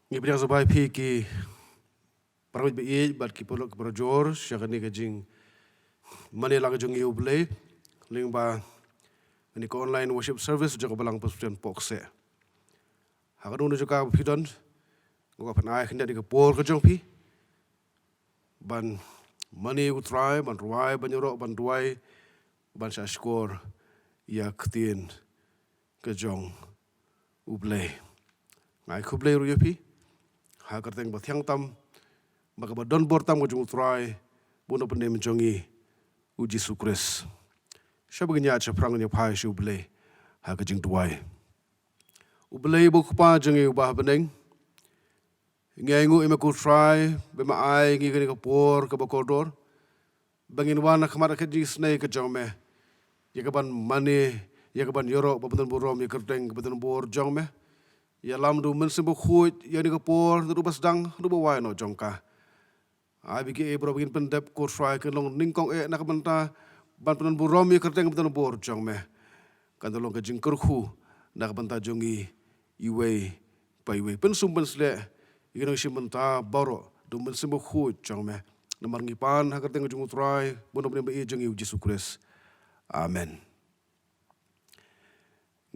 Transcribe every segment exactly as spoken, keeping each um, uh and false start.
Ngi pdiang sngewbha ïa phi ki para bangeit bad ki paralok ki parajor sha kane ka jingmane lang jong ngi ïa U Blei lyngba kane ka online worship service jong ka Balang Presbyterian Pohkseh. Ha kano kano ka jaka ba phi don, nga kwah ban ai khyndiat ïa ka por ka jong phi ban mane U Trai, ban rwai, ban ïaroh, ban duwai, ban shahshkor ïa ka ktien ka jong U Blei. Nga ai khublei ruh ïa phi ha ka kyrteng ba thiang tam bad kaba don bor tam ka jong U Trai bad U Nongpynim jong ngi U Jisu Khrist. Shwa ba ngin ïaid shaphrang, ngin ïa phai sha U Blei ha ka jingduwai. U Blei uba U Kpa jong ngi uba ha bneng, ngi ainguh ïa me ko Trai ba me ai ïa ngi kane ka por kaba kordor ba ngin wan ha khmat ka jingisynei ka jong me, ïa kaban mane, ïa kaban ïaroh, ban pyndonburom ïa ka kyrteng kaba donbor jong me. Ïalam da U Mynsiem Bakhuid ïa kane ka por, naduh ba sdang haduh ba wai noh jong ka. Ai ba kiei baroh ba ngin pyndep ko Trai kin long nyngkong eh na ka bynta ban pyndonburom ïa ka kyrteng kaba donbor jong me. Kan long ka jingkyrkhu na ka bynta jong ngi iwei pa iwei. Pynsum pynsleh ïa ki nongshim bynta baroh da U Mynsiem Bakhuid jong me. Namar ngi pan ha ka kyrteng jong U Trai bad U Nongpynim ba ïeit jong ngi U Jisu Khrist. Amen.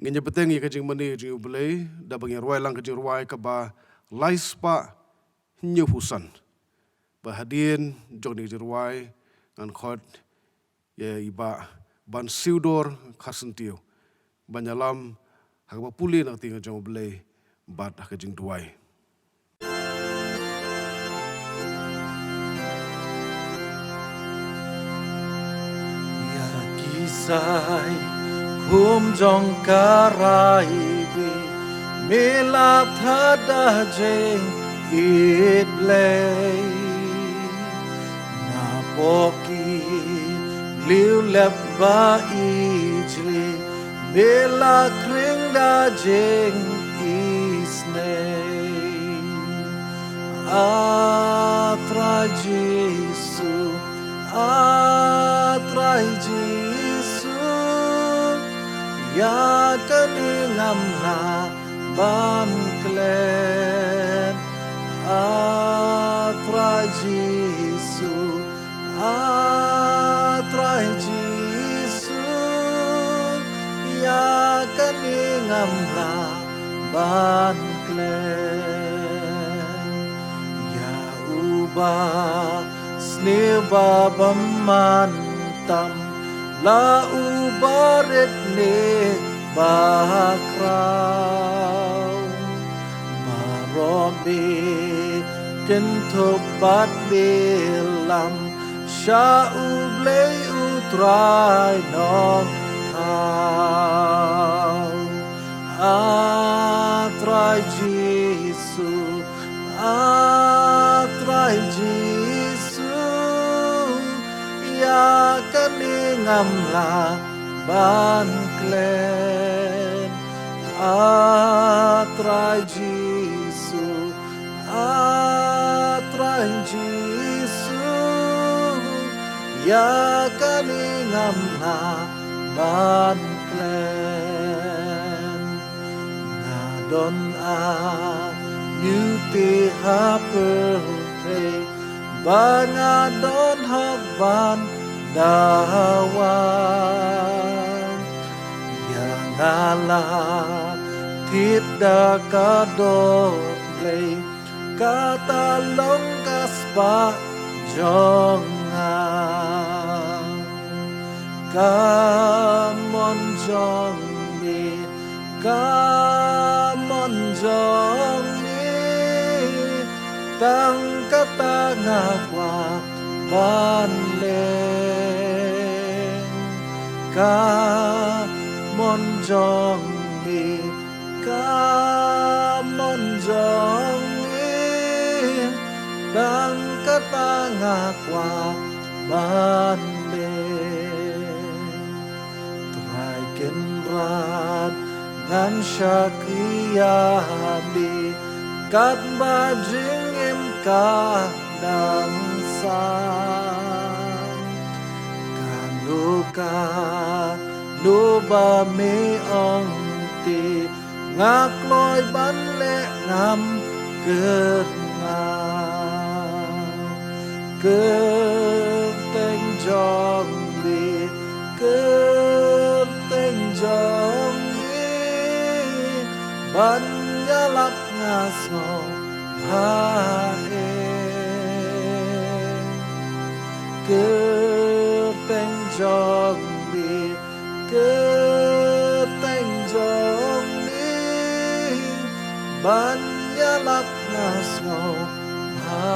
Ngin ïa bteng ïa ka jingmane jong U Blei da ba ngin rwai lang ka jingrwai kaba lai spah hynñiewphew san. Bad hadien jong kane ka jingrwai ngan khot ïa i Bah Bansiewdor Kharsyntiew ban ïalam ha kaba pule na ka ktien ka jong U Blei bad ha ka jingduwai. Ïa ki sai khum jong ka rai bri, me la thad da jingïeit Blei. Na poh ki lieh lep ba ijli, me la khring da jingisynei. A Trai Jisu, A Trai Jisu, ïa kane ngam lah ban klet. A Trai Jisu, A Trai Jisu, ïa kane ngam lah ban klet. Ïa uba sniew ba bymman tam, la uba rit ne ba khraw, baroh me kynthup bad me lam sha U Blei U Trai Nongthaw. A Trai Jisu, A Trai Jisu, ïa kane ngam lah ban klet. A Trai Jisu, A Trai Jisu, ïa kane ngam lah ban klet. Nga don aïu te ha pyrthei ba nga don hok ban dawa? Ïa nga la thied da ka doh Blei, kata long ka spah jong nga. Ka mon jong me, ka mon jong me, tang kata nga kwah ban leh. Ka mon jong me, ka mon jong me, tang kata nga kwah ban leh. Trai Kynrad, ngan shakri ïa me katba jingim ka dang sah. Kano kano ba me ong te, nga kloi ban leh, ngam Kyrteng jong me, kyrteng jong me, ban ïalap nga sngewbha. Kyrteng jong me, kyrteng jong me, ban ïalap nga sngewbha.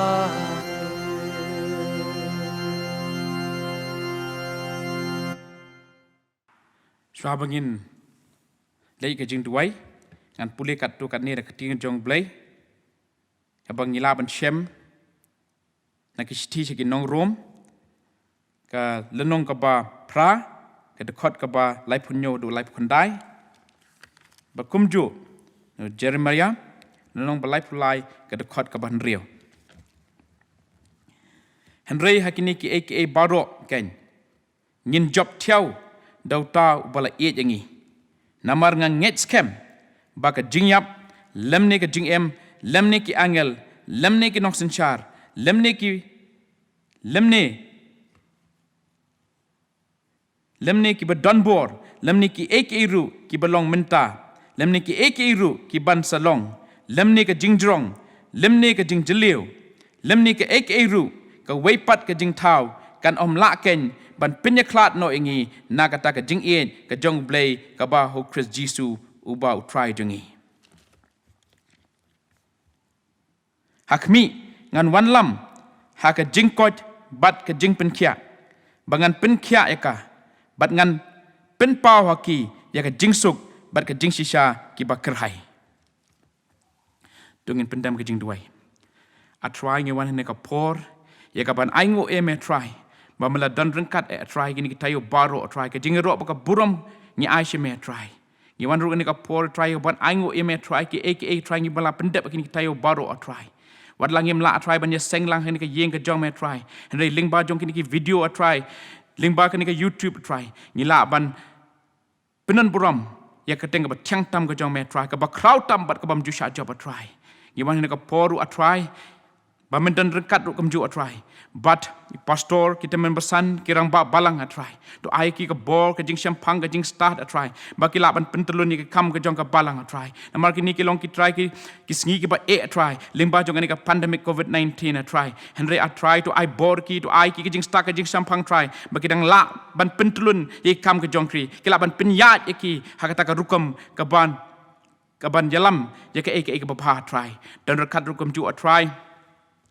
Shuwa ba ngin leit ka jingduwai, ngan pule katto katne da ka ktien jong U Blei, kaba ngi lah ban shem na ki shithi sha ki nong Rom, ka lynnong kaba phra, ka dkhot kaba laiphew hynñiew haduh laiphew khyndai. Bad kumjuh na Jeremaïah, lynnong ba laiphew lai, ka dkhot kaba hynriew. Hynrei ha kine kiei kiei baroh kein, ngin jop thiaw da uta uba la ïeit ïa ngi. Namar nga ngeit skhem ba ka jingïap, lymne ka jingim, lymne ki angel, lymne ki nongsynshar, lymne ki, lymne, lymne kiba don bor, lymne kiei kiei ruh kiba long mynta, lymne kiei kiei ruh ki ban sa long, lymne ka jingjrong, lymne ka jingjylliew, lymne kaei kaei ruh, kawei pat ka jingthaw kan ym lah kein ban pynïakhlad noh ïa ngi na kata ka jingïeit ka jong U Blei kaba ha U Khrist Jisu uba U Trai jong ngi. Ha khmih, ngan wanlam ha ka jingkoit bad ka jingpynkhiah, ba ngan pynkhiah ïa ka, bad ngan pynpaw ha ki ïa ka jingsuk bad ka jingshisha kiba kyrhai. To ngin pyndem ka jingduwai. A Trai, ngi wan ha kane ka por ïa ka ban ainguh ïa me Trai, ba me la don ryngkat, A Trai, kine ki taïew baroh, A Trai, ka jingïaroh bad ka burom ngi ai sha me Trai. Ngi wan ruh ha kane ka por Trai, ïa ka ban ainguh ïa me Trai, kiei kiei Trai ngi ba la pyndep ha kine ki taïew baroh, A Trai. Wat la ngim lah, A Trai, ban ïaseng lang ha kane ka ïing ka jong me Trai, hynrei lyngba jong kine ki video, A Trai, lyngba kane ka YouTube, A Trai, ngi lah ban pyndon burom ïa ka kyrteng kaba thiang tam ka jong me Trai, kaba khraw tam bad kaba ym ju shah jop, A Trai. Ngi wan ha kane ka por ruh, A Trai, ba men don ryngkat ruh kumjuh, A Trai, bad ki pastor, ki tymmen basan, ki rangbah balang, A Trai. To ai ki ka bor, ka jingshemphang, ka jingstad, A Trai, ba ki lah ban pyntyllun ïa ki kam ka jong ka balang, A Trai. Namar kine ki long, ki Trai, ki ki sngi kiba eh, A Trai, lyngba jong kane ka pandemic covid nineteen, A Trai. Hynrei, A Trai, to ai bor ki, to ai ki ka jingstad, ka jingshemphang, Trai, ba ki dang lah ban pyntyllun ïa ki kam ka jong ki, ki lah ban pynïaid ïa ki ha kata ka rukom ka ban, ka ban ïalam ïa kaei kaei kaba bha, A Trai. Don ryngkat ruh kumjuh, A Trai,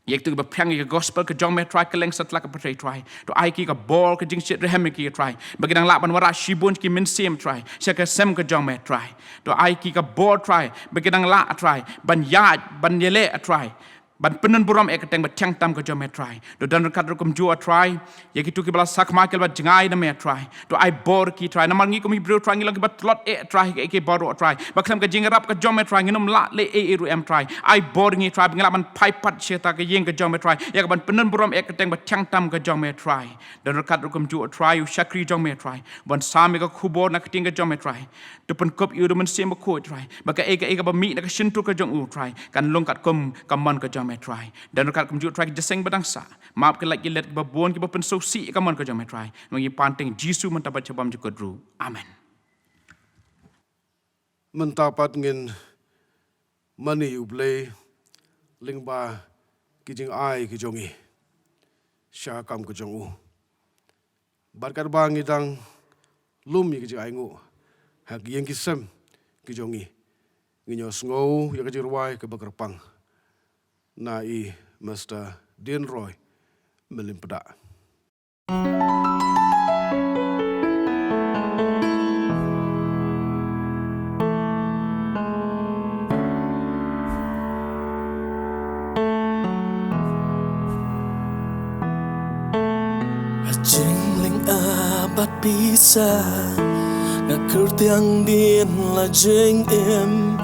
ïa kito kiba phiang ïa ka gospel ka jong me Trai, kylleng satlak ka pyrthei, Trai. To ai ki ka bor, ka jingshitrhem ïa ki, Trai, ba ki dang lah ban wanrah shibun ki mynsiem, Trai, sha ka sem ka jong me Trai. To ai ki ka bor, Trai, ba ki dang lah, Trai, ban ïaid, ban ïaleh, Trai, ban pyndon burom ïa ka kyrteng ba thiang tam ka jong me Trai. To don ryngkat ruh kumjuh, Trai, ïa kito kiba la sakma, kiba la jngai na me Trai. To ai bor ki, Trai, namar ngi kum ki briew, Trai, ngi long kiba tlot eh, Trai, ha kiei kiei baroh, Trai, ba khlem ka jingïarap ka jong me Trai ngin ym lah leh ei ei ruh em, Trai. Ai bor ngi, Trai, ba ngin lah ban phai pat sha kata ka ïing ka jong me Trai, ïa ka ban pyndon burom ïa ka kyrteng ba thiang tam ka jong me Trai. Don ryngkat ruh kumjuh, Trai, u shakri jong me Trai, ban sam ïa ka khubor na ka ktien ka jong me Trai. To pynkup ïa u da u Mynsiem Bakhuid, Trai, ba kaei kaei kaba mih na ka shyntur ka jong u, Trai, kan long katkum ka mon ka jong me Trai. Don ryngkat kumjuh, Trai, ki jingïaseng ba dang sah, map ki lait ki let kiba bun kiba pynsngewsih ïa ka mon ka jong me Trai. Ngi pan ha kyrteng Jisu mynta bad sha bymjukut ruh. Amen. Mynta pat ngin mane ïa U Blei lyngba ki jingai ki jong ngi sha kam ka jong u. Bad katba ngi dang lum ïa ki jingainguh ha ki ïing ki sem ki jong ngi, ngin ïohsngew ïa ka jingrwai kaba kyrpang na i Mister Dean Roy Mylliem Pdah. Ha jinglynga bad pisa, nga kyrtiang dien la jingim,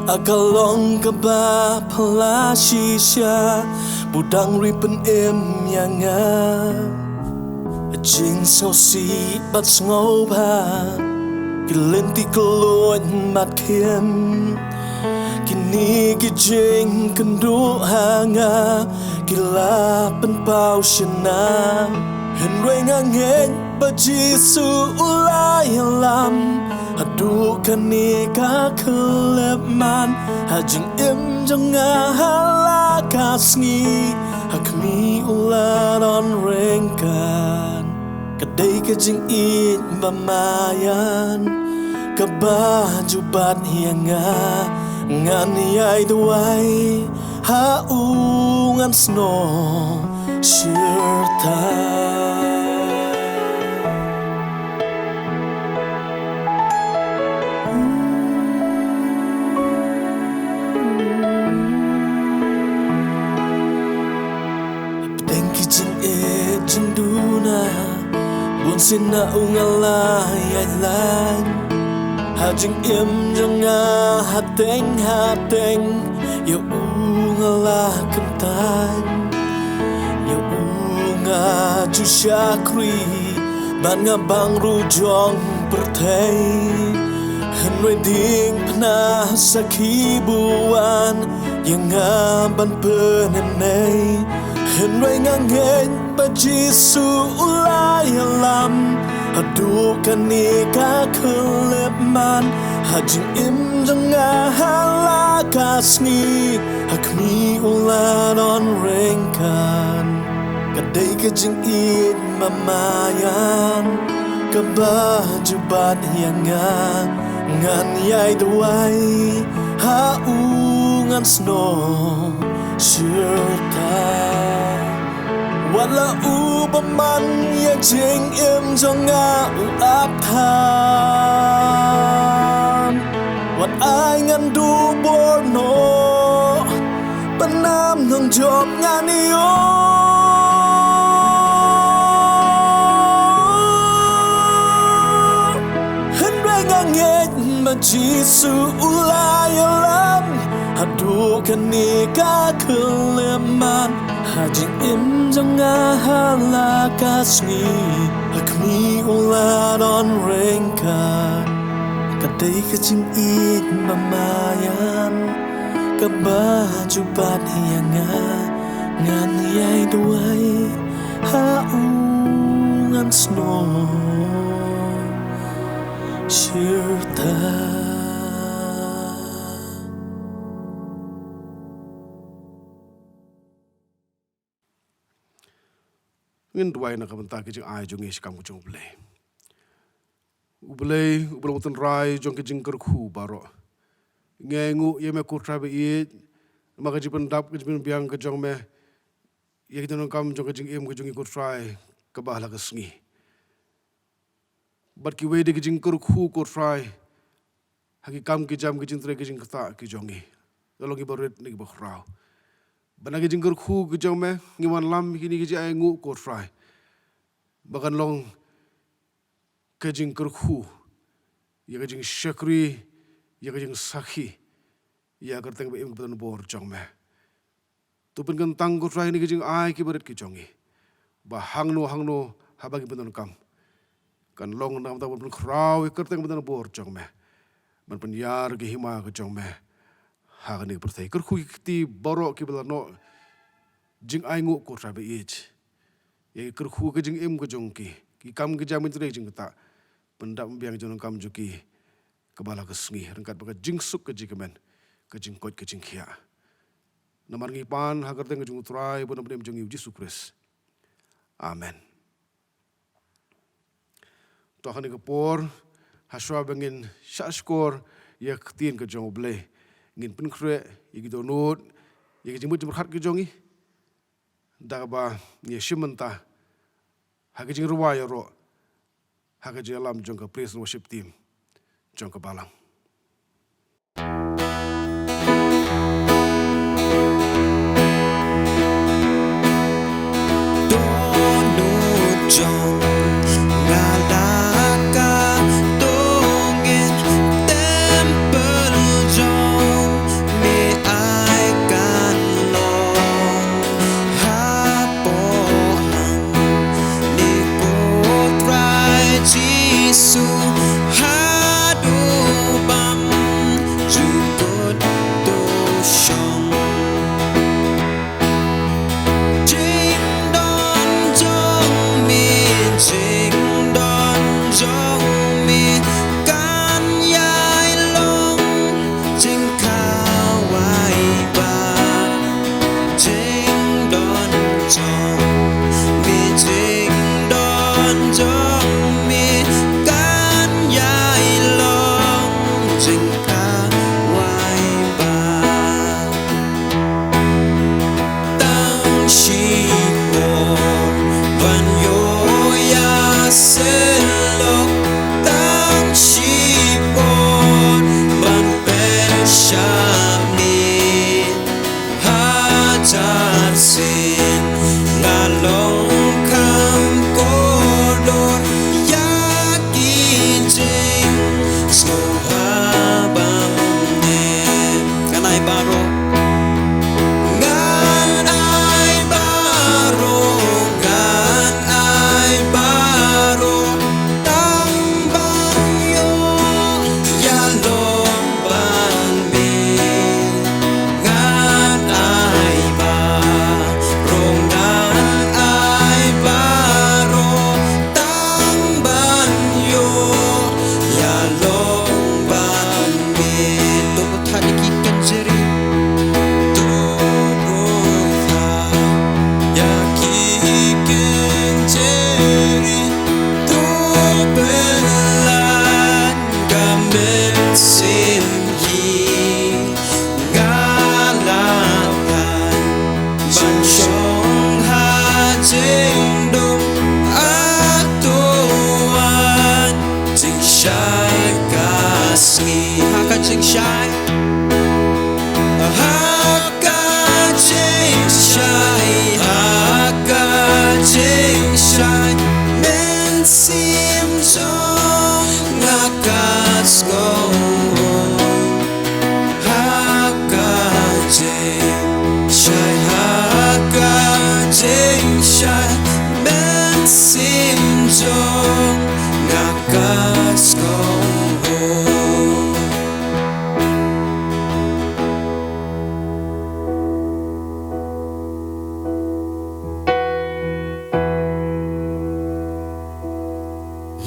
ha ka long kaba phylla shisha, ba u dang ri pynim ïa nga. Jingsngewsih bad sngewbha, ki lynti kylluid bad khim, kin Kine ki jingkynduh ha nga ki la pynpaw shynna. Hynrei nga ngeit ba Jisu u la ïalam. Haduh kane ka khyllipmat, ha jingim jong nga ha la ka sngi, ha khmih u la don ryngkat. Ka dei ka jingïeit ba maïan kaba ju bat ïa nga, ngan ïai duwai ha u, ngan snoh shirta. Hapdeng ki jingïeit jingduna, bun sien na u nga la ïaid lait. Ha jingim jong nga hateng hateng, ïa u nga la kyntait. Ïa u nga ju shakri, bad nga bang ruh jong pyrthei. Hynrei diengphna sakhi buan ïa nga ban pynenei. Hynrei nga ngeit ba Jisu u la ïalam. Haduh kane ka khyllipmat, ha jingim jong nga ha la ka sngi, ha khmih u la don ryngkat. Ka dei ka jingïeit ba maïan kaba ju bat ïa nga, ngan ïai duwai ha u, ngan snoh shirta. Wat la u bymman ïa jingim jong nga u ap than. Wat ai ngan duh bor noh, ba nam nongjop ngan ïoh. Hynrei nga ngeit ba Jisu u la ïalam. Haduh kane ka khyllipmat, ha jingim jong nga ha la ka sngi, ha khmih u la don ryngkat. Ka dei ka jingïeit ba maïan kaba ju bat ïa nga, ngan ïai duwai ha u, ngan snoh shirta. Ngin duwai na ka bynta ki jingai jong ngi sha ka kam ka jong U Blei. U Blei, U Blei u tynrai jong ki jingkyrkhu baroh. Ngi ainguh ïa me ko Trai ba ïeit, namar ka jingpyndap, ka jingpynbiang ka jong me ïa ki jingdonkam jong ka jingim ka jong ngi ko Trai, kaba ha la ka sngi. Bad kiwei de ki jingkyrkhu ko Trai, ha ki kam ki jam, ki jingtrei, ki jingktah ki jong ngi, la long kiba rit ne kiba khraw. Bad na ki jingkyrkhu ki jong me, ngi wanlam ïa kine ki jingainguh ko Trai, ba kan long ka jingkyrkhu ïa ka jingshakri, ïa ka jingsakhi ïa ka kyrteng ba im, kaba don bor jong me. To pynkyntang ko Trai ïa kine ki jingai kiba rit ki jong ngi, ba hangno hangno haba ngi pyndonkam, kan long na ka bynta ban pynkhraw ïa ka kyrteng ba don bor jong me, ban pynïar ïa ka hima ka jong me ha kane ka pyrthei. Kyrkhu ïa ki kti baroh kiba la noh jingainguh ko Trai ba ïeit, ïa ki kyrkhu ka jingim ka jong ki, ki kam ki jam, ki jingtrei, ki jingktah, pyndap pynbiang jingdonkam jong ki kaba ha la ka sngi, ryngkat bad ka jingsuk, ka jingkmen, ka jingkoit, ka jingkhiah. Namar ngi pan ha ka kyrteng ka jong U Trai bad U Nongpynim jong ngi U Jisu Khrist. Amen. To ha kane ka por, ha shuwa ba ngin shahshkor ïa ka ktien ka jong U Blei, ngin pynkhreh ïa ki dohnud, ïa ki jingmut jingpyrkhat ki jong ngi, da kaba ngin ïashim bynta ha ka jingrwai ïaroh ha ka jingïalam jong ka praise and worship team jong ka balang. Dohnud jong nga la ka dongin, templ jong me ai kan long hapoh hangne ko Trai Jisu, haduh bam jukut to Sngi ha ka jingshai, ha ka jingshai, ha ka jingshai, mynsiem jong nga ka sngew. Ha ka jingshai, ha ka jingshai, mynsiem jong nga ka sngew.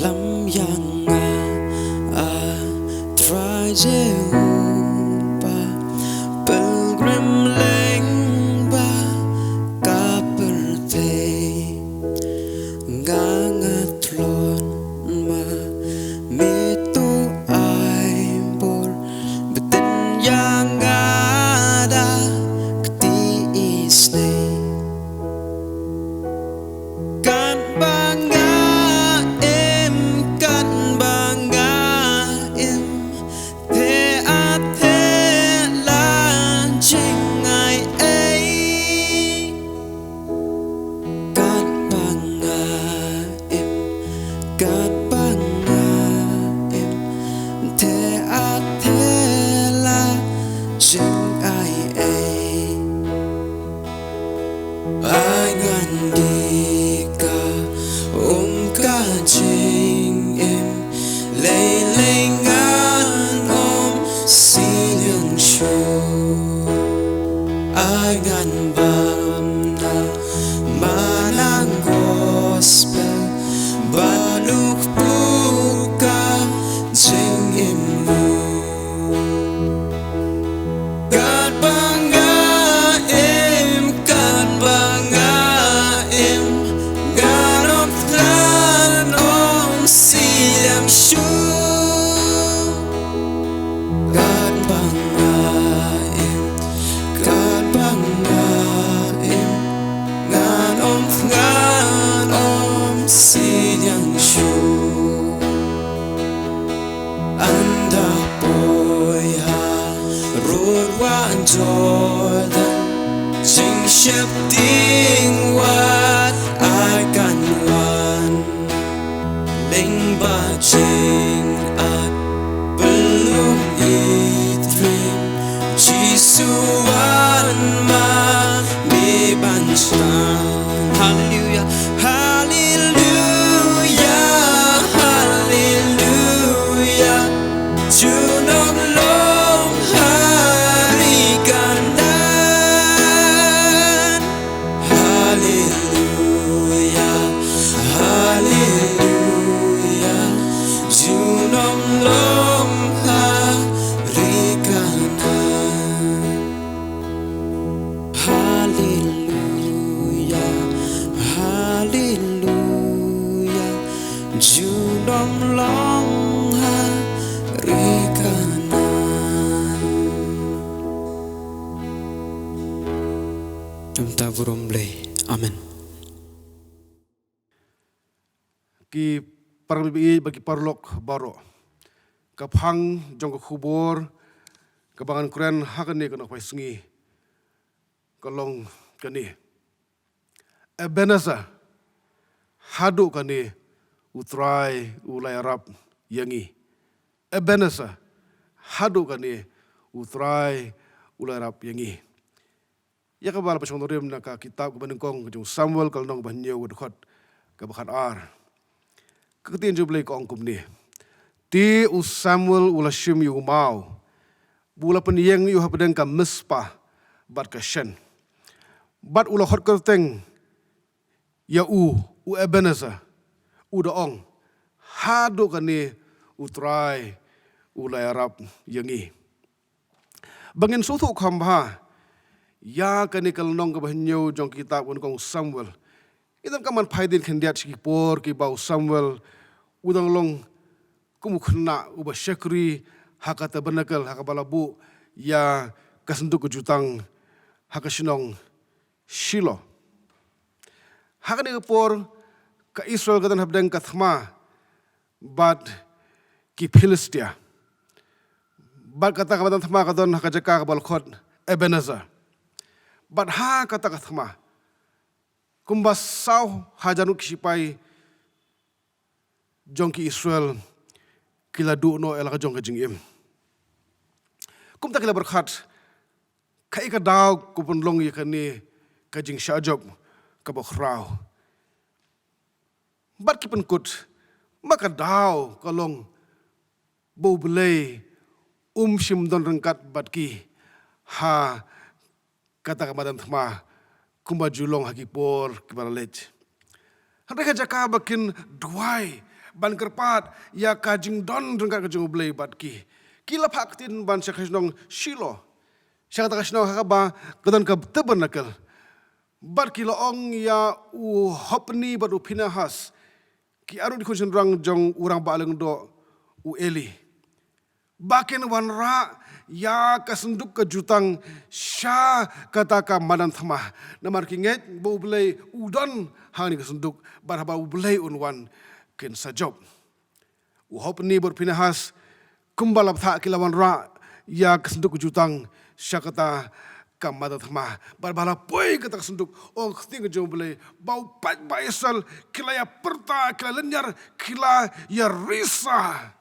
Lam ïa nga, A Trai Jehobah, pilgrim lyngba ka pyrthei. Nga nga tlot ma me to ai bor, btin ïa nga da kti isnei. Katba nga im, katba nga im, te a te la jingai ei. Katba nga im, katba nga im, te a te la jingai ei. Ai ngan die ka um ka jingim, lei lei ngan um siliang shuh. Ai ngan bam na manang gospel, ba nuk puka jingim. Katba nga im, katba nga im, ngan ym thngan ym siliang shuh. Katba nga im, katba nga im, ngan ym thngan ym siliang shuh. Ynda poi ha rud wah Jordan, jingsheptieng wat ai kan wan. Lyngba jingat bynriew, Jisu wan ma me ban shna. Haleluia, haleluia, haleluia. Junom long ha ri Kanaan. Haleluia, haleluia. Junom long ha ri Kanaan. Haleluia, haleluia. Junom long ha ri Kanaan. Namar ka burom Blei. Amen. Ki paralok bad ki paralok baroh, ka phang jong ka khubor kaba ngan kren ha kane ka nongpyni sngi ka long kane: Ebenezer, haduh kane U Trai u la ïarap ïa ngi. Ebenezer, haduh kane U Trai u la ïarap ïa ngi. Ïa kaba la pynshong nongrim na ka kitab kaba nyngkong ka jong u Samuel, ka lynnong ba hynñiew, ka dkhot kaba khatar. Ka ktien jong U Blei ka ong kumne: Te u Samuel u la shim ïa u maw, bad u la pynïeng ïa u hapdeng ka Mizpa bad ka Shen, bad u la khot kyrteng ïa u, u Ebenezer, u da ong: Haduh kane U Trai u la ïarap ïa ngi. Ba ngin sngewthuh kham bha ïa kane ka lynnong kaba hynñiew jong ka kitab kaba nyngkong u Samuel, ngi donkam ban phai dien khyndiat sha ki por kiba u Samuel u dang long kum u khynnah uba shakri ha ka tabernacle, ha kaba la buh ïa ka synduk ka jutang, ha ka shnong Shiloh. Ha kane ka por ka Israel ka don hapdeng ka thma bad ki Philistia. Bad kata ka madan thma ka don ha ka jaka kaba la khot Ebenezer. Bad ha kata ka thma, kumba saw hajar ngut ki shipai jong ki Israel ki la duh noh ïa la ka jong ka jingim. Kumta ki la pyrkhat, kaei ka daw ka pynlong ïa kane ka jingshah jop kaba khraw. Bad ki pynkut, ma ka daw ka long ba U Blei um shym don ryngkat bad ki ha kata ka madan thma kumba ju long ha ki por kiba la leit. Hynrei ha ka jaka ba kin duwai ban kyrpad ïa ka jingdon ryngkat ka jong U Blei bad ki, ki la phah ktien ban sha ka shnong Shiloh, sha kata ka shnong ha kaba ka don ka tabernacle. Bad ki la ong ïa u Hopni bad u Phinehas, ki arngut ki khun shynrang jong u rangbah lyngdoh u Eli, ba kin wanrah ïa ka synduk ka jutang sha kata ka madan thma. Namar ki ngeit ba U Blei u don ha kane ka synduk, bad haba U Blei un wan kin sa jop. U Hopni bad Phinehas, kumba la bthah, ki la wanrah ïa ka synduk ka jutang sha kata ka madan thma. Bad ba la poi kata ka synduk, ong ka ktien ka jong U Blei ba u paidbah Israel ki la ïa pyrta, ki la lynñiar, ki la ïa risa.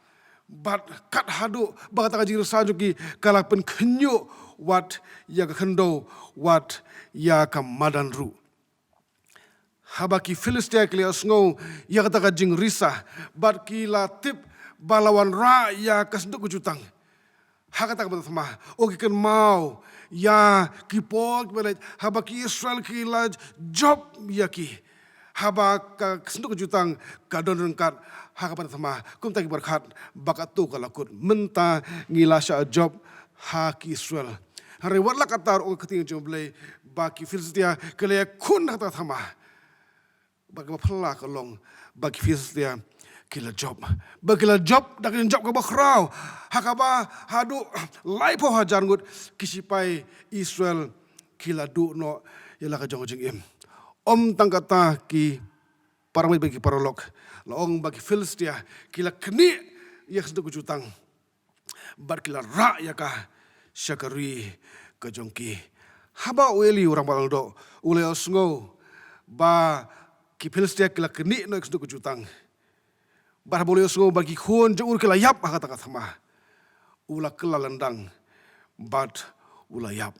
Bad kat haduh ba kata ka jingrisa jong ki ka la pynkhynñiuh wat ïa ka khyndew, wat ïa ka madan ruh. Haba ki Philistia ki la ïohsngew ïa kata ka jingrisa, bad ki la tip ba la wanrah ïa ka synduk ka jutang ha kata ka madan thma, oh, ki kynmaw ïa ki por kiba leit haba ki Israel ki la jop ïa ki, haba ka synduk ka jutang ka don ryngkat ha ka madan thma. Kumta ki pyrkhat ba katto ka la kut, mynta ngi la shah jop ha ki Israel. Hynrei wat la katta ruh, ong ka ktien jong U Blei, ba ki Philistia ki la ïakhun ha kata ka thma. Bad kaba phylla ka long ba ki Philistia ki la jop, ba ki la jop da ka jingjop kaba khraw, ha kaba haduh laiphew hajar ngut ki shipai Israel ki la duh noh ïa la ka jong ka jingim. Ym tang kata, ki parabangeit bad ki paralok, la ong ba ki Philistia ki la knieh ïa ka synduk ka jutang, bad ki la rah ïa ka sha ka ri ka jong ki. Haba u Eli u rangbah lyngdoh u la ïohsngew ba ki Philistia ki la knieh noh ïa ka synduk ka jutang, bad haba u la ïohsngew ba ki khun jong u ki la ïap ha kata ka thma, u la kylla lyndang bad u la ïap.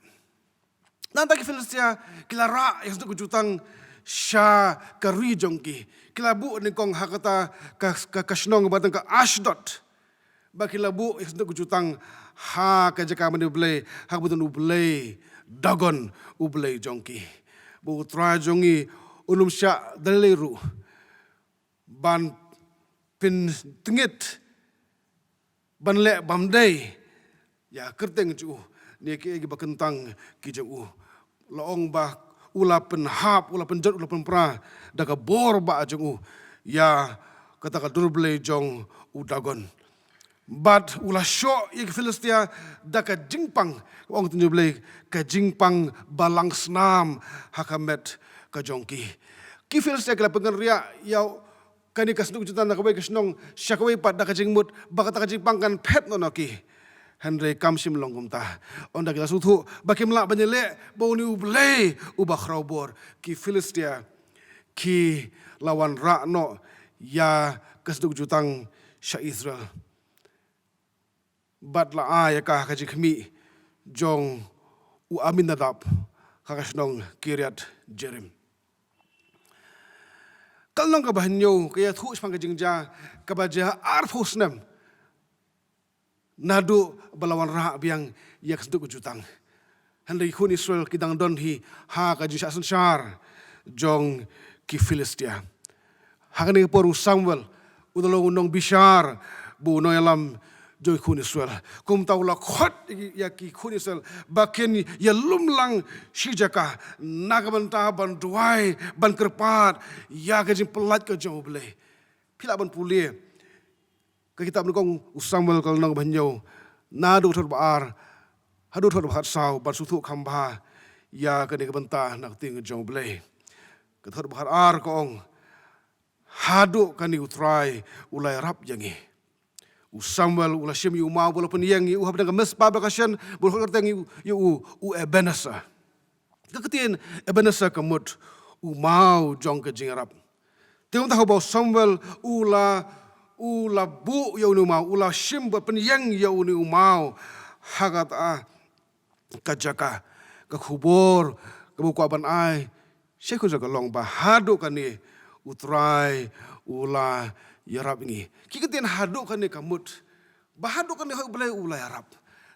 Nangta ki Philistia ki la rah ïa ka synduk ka jutang sha ka ri jong ki. Ki la buh nyngkong ha kata ka, ka, ka shnong ba kyrteng ka Ashdod. Bad ki la buh ïa ka synduk ka jutang ha ka jaka mane U Blei, ha kaba don u blei Dagon, u blei jong ki. Ba U Trai jong ngi un ym shah da lei lei ruh ban pyntngit, ban leh bymdei ïa ka kyrteng jong u ne kiei kiba kyntang ki jong u. La ong ba u la pynhap, u la pynjot, u la pynpra da ka bor bah jong u ïa kata ka dur blei jong u Dagon. Bad u la shoh ïa ki Philistia da ka jingpang, ong ka ktien jong U Blei, ka jingpang ba lang snam ha ka met ka jong ki. Ki Philistia ki la pynkynriah ïa kane ka synduk ka jutang na kawei ka shnong sha kawei pat da ka jingmut ba kata ka jingpang kan phet noh na ki. Hynrei kam shym long kumta. Ynda ki la sngewthuh ba kim lah ban ïaleh bad une U Blei uba khraw bor, ki Philistia ki la wanrah noh ïa ka synduk ka jutang sha Israel, bad la ai ïa ka ha ka jingkhmih jong u Aminadab ha ka shnong Kiriat Jearim. Ka lynnong kaba hynñiew ka ïathuh shaphang ka jingjia kaba jia arphew snem naduh ba la wanrah biang ïa ka synduk ka jutang. Hynrei ki khun Israel ki dang don hi ha ka jingshah synshar jong ki Philistia. Ha kane ka por u Samuel u la long u nongbishar bad u nongïalam jong ki khun Israel. Kumta u la khot ïa ki khun Israel ba kin ïalum lang shi jaka na ka bynta ban duwai, ban kyrpad ïa ka jingpyllait ka jong U Blei. Phi lah ban pule ka kitab nyngkong u Samuel ka lynnong ba hynñiew, naduh ka dkhot ba ar haduh ka dkhot ba khatsaw, ban sngewthuh kham bha ïa kane ka bynta na ka ktien jong U Blei. Ka dkhot ba khatar ka ong, haduh kane U Trai u la ïarap ïa ngi. U Samuel u la shim ïa u maw ba la pynïeng ïa u hapdeng ka Mizpa ba ka shen, ba la khot kyrteng ïa u, ïa u, u Ebenezer. Ka ktien Ebenezer ka mut u maw jong ka jingïarap. Te mynta haba u Samuel u la, u la buh ïa une u maw, u la shim ba pynïeng ïa une u maw ha kata ka jaka, ka khubor kaba u kwah ban ai sha i khun Israel ka long ba haduh kane U Trai u la ïarap ïa ngi. Ki ktien haduh kane ka mut ba haduh kane hooid U Blei u la ïarap.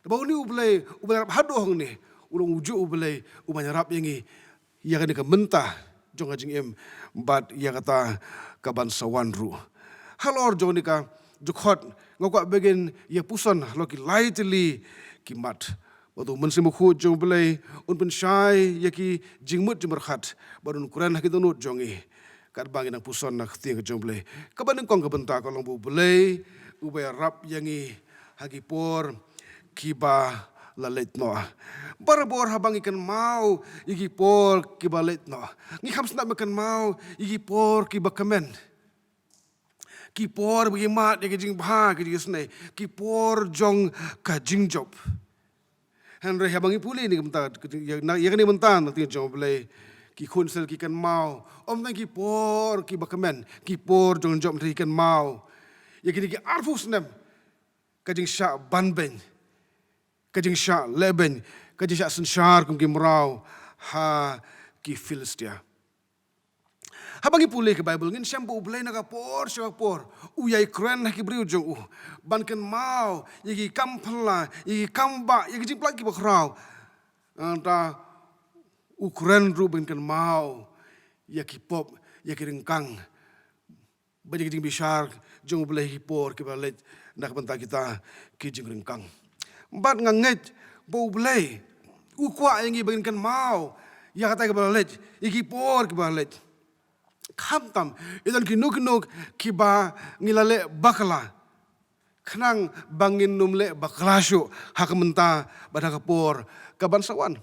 Ba une U Blei uba la ïarap haduh hangne u long ujuh U Blei uba ïarap ïa ngi ïa kane ka bynta jong ka jingim bad ïa kata kaban sa wan ruh. Halor jong kane ka dkhot nga kwah ba ngin ïa puson halor ki lai tylli ki mat. Bad U Mynsiem Bakhuid jong U Blei un pynshai ïa ki jingmut jingpyrkhat bad un kren ha ki dohnud jong ngi. Katba ngi nang puson na ka ktien ka jong U Blei, kaba nyngkong ka bynta ka long ba U Blei uba ïarap ïa ngi ha ki por kiba la leit noh. Barabor haba ngi kynmaw ïa ki por kiba leit noh, ngi kham sngap ban kynmaw ïa ki por kiba kmen, ki por ba ngi mad ïa ki jingbha, ki jingisynei, ki por jong ka jingjop. Hynrei haba ngi pule ïa kane ka bynta, ïa kane ka bynta na ka ktien jong U Blei, ki khun Israel ki kynmaw ym tang ki por kiba kmen, ki por jong ka jingjop, hynrei ki kynmaw ïa kine ki arphew snem ka jingshah banbeiñ, ka jingshah lehbeiñ, ka jingshah synshar kum ki mraw ha ki Philistia. Haba ngi pule ïa ka Baibl ngin shem ba U Blei na ka por sha ka por u ïai kren ha ki briew jong u ban kynmaw ïa ki kam phylla, ïa ki kam bah, ïa ki jingpynlait kiba khraw. Nangta u kren ruh ban kynmaw ïa ki pop, ïa ki ryngkang, bad ïa ki jingbishar jong U Blei ha ki por kiba la leit na ka bynta kita ki jingryngkang. Bad nga ngeit ba U Blei u kwah ïa ngi ba ngin kynmaw ïa kata kiba la leit, ïa ki por kiba la leit. Khamtam ïa don kino kino kiba ngi la leh bakla, khnang ba ngin ym leh bakla shuh ha ka mynta bad ha ka por kaban sa wan.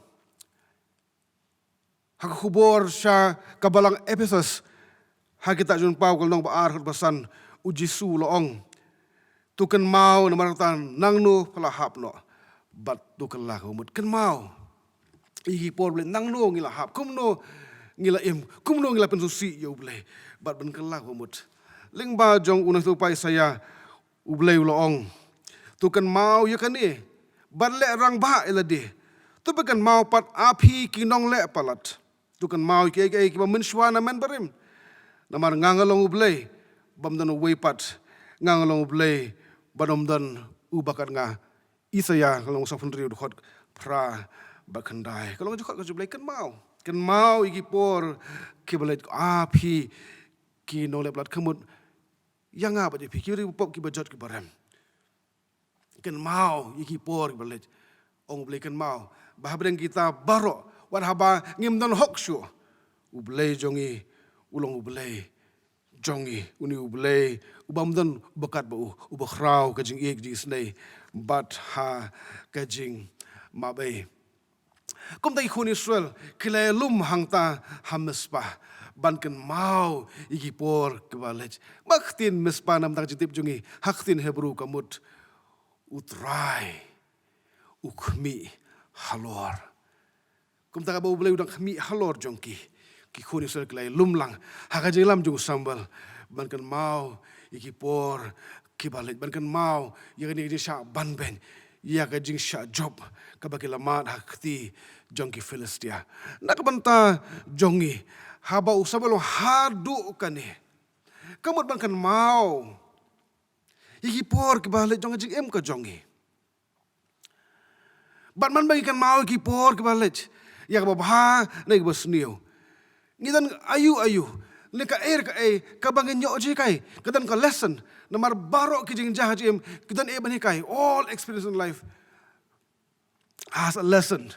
Ha ka khubor sha ka balang Ephesus, ha ka kitab John Paul ka lynnong ba ar, dkhot ba san, U Jisu u la ong, to kynmaw namar kata nangno pha la hap noh bad to kylla ka bamut. Kynmaw ïa ki por ba la leit, nangno ngi la hap, kumno ngi la im, kumno ngi la pynsngewsih ïa U Blei bad ban kylla ka bamut. Lyngba jong u nongïathuhpaw Isaïah, U Blei u la ong, to kynmaw ïa kane bad leh rangbah ïa lade. To pynkynmaw pat, ah phi ki nongleh palat. To kynmaw ïa kiei kiei kiba mynshuwa na mynbarim. Namar nga nga long U Blei bym don uwei pat, nga nga long U Blei bym don uba kat nga. Isaïah ka lynnong sawphew hynriew, dkhot phra bad khyndai. Ka long jingkhot ka jong U Blei, kynmaw, kynmaw ïa ki por kiba la leit, ah phi ki nongleh palat, ka mut ïa nga bad ïa phi, ki briew pop kiba jot kiba rem. Kynmaw ïa ki por kiba la leit. Ong U Blei kynmaw ba hapdeng kita baroh, wat haba ngim don hok shuh, U Blei jong ngi u long U Blei jong ngi, une U Blei u bym don uba kat ba u, uba khraw ka jingïeit, ka jingisynei bad ha ka jingmabei. Kumta ki khun Israel ki la ïalum hangta ha Mizpa ban kynmaw ïa ki por kiba la leit. Ba ka ktien Mizpa na ka bynta ka jingtip jong ngi ha ka ktien Hebru ka mut U Trai u khmih halor. Kumta kaba U Blei u dang khmih halor jong ki, ki khun Israel ki la ïalum lang ha ka jingïalam jong u Samuel ban kynmaw ïa ki por kiba la leit, ban kynmaw ïa kane ka jingshah banbeiñ, ïa ka jingshah jop kaba ki la mad ha ka kti jong ki Philistia. Na ka bynta jong ngi, haba u Samuel u ong haduh kane, ka mut ban kynmaw ïa ki por kiba la leit jong ka jingim ka jong ngi. Bad man ba ngi kynmaw ïa ki por kiba la leit, ïa kaba bha ne kaba sniew, ngi don aïu aïu ne kaei re kaei kaba ngin ïoh jinghikai. Ka don ka lesson. Namar baroh ki jingjia ha jingim ki don ei ban hikai. All experience in life has a lesson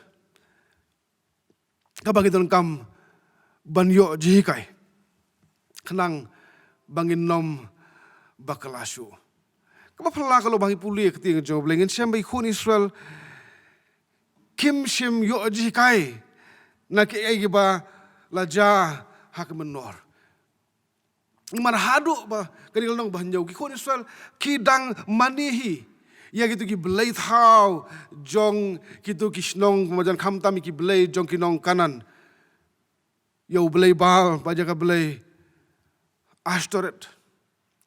kaba ngi donkam ban ïoh jinghikai, khnang ba ngin ym bakla shuh. Kaba phylla ka long ba ngi pule ïa ka ktien jong U Blei, ngin shem ba ki khun Israel kim shym ïoh jinghikai na kiei kiba la jia ha ka mynnor. Namar haduh ba kane ka lynnong ba hynñiew, ki khun Israel ki dang mane hi ïa kito ki blei thaw jong kito ki shnong marjan, khamtam ki blei jong ki nong Kanaan, ïa u blei Baal bad ïa ka blei Ashtoreth.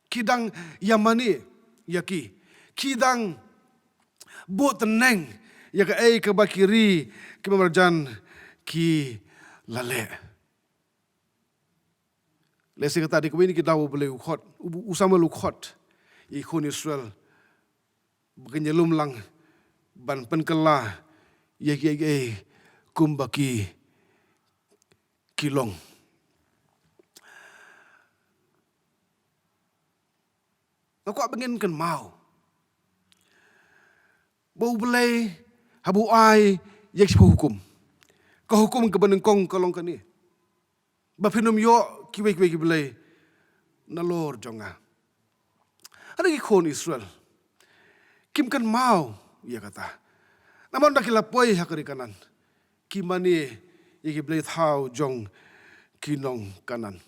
Ki dang ïa mane ïa ki, ki dang buh tneng ïa kaei kaba ki ri ki marjan ki la leh. Lehse kata dei kawei na ki daw u Blei u khot, u, u Samuel u khot ïa ki khun Israel ba kin ïalum lang ban pynkylla ïa kiei kiei kumba ki, ki long. Nga kwah ba ngin kynmaw ba U Blei haba u ai ïa ki shiphew hukum, ka hukum kaba nyngkong ka long kane: Ba phin ym ïoh kiwei kiwei ki blei nalor jong nga. Hynrei ki khun Israel kim kynmaw ïa kata. Namar ynda ki la poi ha ka ri Kanaan, ki mane ïa ki blei thaw jong ki nong Kanaan.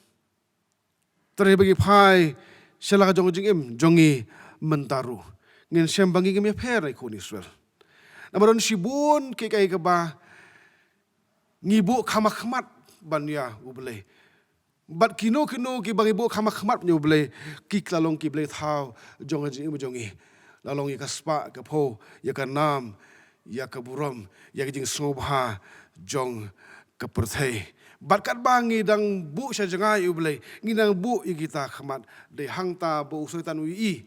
Te haba ngi phai sha la ka jong ka jingim jong ngi mynta ruh, ngin shem ba ngi kim ïapher na ki khun Israel. Namar don shibun kiei kiei kaba ngi buh kham ha khmat ban ïa U Blei. Bad kino kino kiba ngi buh kham ha khmat ban ïa U Blei, ki la long ki blei thaw jong ka jingim jong ngi. La long ïa ka spah ka phew, ïa ka nam, ïa ka burom, ïa ka jingsngewbha jong ka pyrthei. Bad katba ngi dang buh sha jngai ïa U Blei, ngi dang buh ïa kita ha khmat, dei hangta ba u Soitan u ïohi